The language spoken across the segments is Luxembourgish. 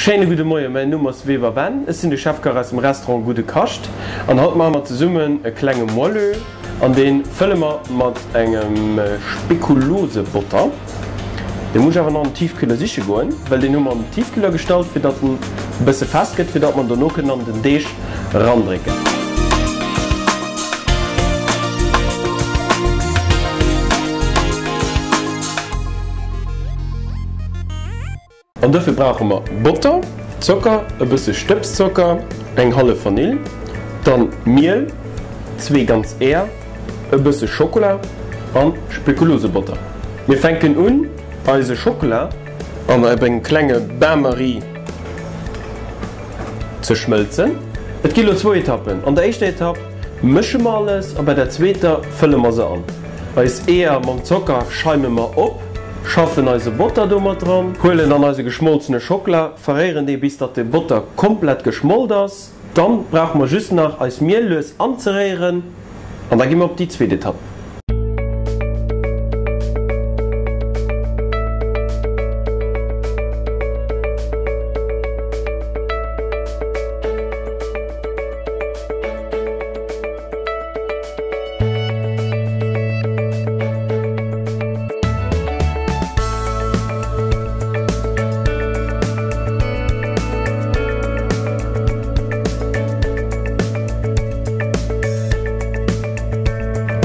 Schéine gudde Moien, mäin Numm ass Weber Ben, ech sinn de Chefkach aus dem Restaurant Gudde Kascht an haut maache mer zesummen e klenge Moelleux an dee fëlle mer mat engem Spekulosebotter. Dee muss ech awer nach an den Tiefkühler siche goen, well deen hu mer an den Tiefkühler gestallt fir datt en e bësse fest gëtt, fir datt mer en dono kënnen an den Deeg erandrécken. An dofir brauche mer Botter, Zocker, e bësse Stëbszocker, eng hallef Vanill, dann Miel, zwee ganz Eeër, e bësse Schokola an Spekulosebotter. Mir fänken un eise Schokola an op engem klenge Bain-Marie ze schmëlzen. Et gi lo zwou Etappen. An der éischter Etapp mësche mer alles a bei der zweeter fëlle mer se an. Eis Eeër mam Zocker scheime mer op, schaffen eise Botter do mat dran, huelen dann eise geschmolzene Schockela, verréieren dee bis datt de Botter komplett geschmolt ass. Dann brauche mer just nach eis Miel lues anzeréieren an da gi mer op déi zweet Etapp.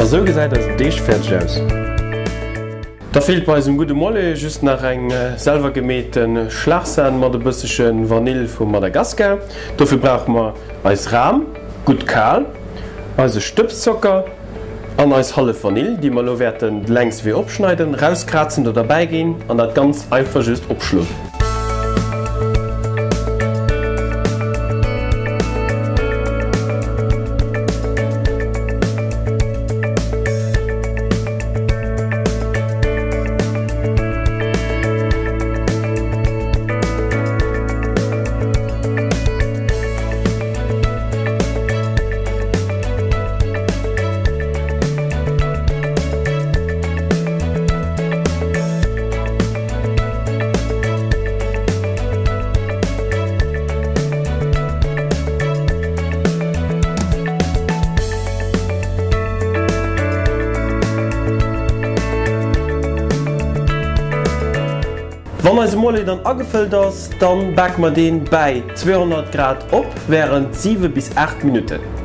A sou gesäit eisen Deeg fäerdeg aus. Da feelt bei eisem gudde Mollé just nach eng selwer gemeete Schlagsahn mat e bëssche Vanill vu Madagaskar. Dofir brauche mer eis Ram, gutt kal, eise Stëbszocker an eis hallef Vanill, déi mer elo wäerten längswee opschneiden, rauskrazen, do derbäi ginn an dat Ganzt einfach just opschloen. Wann eise Mollet dann agefëllt ass, dann bake mer deen bäi 200 Grad op während 7 bis 8 Minutten.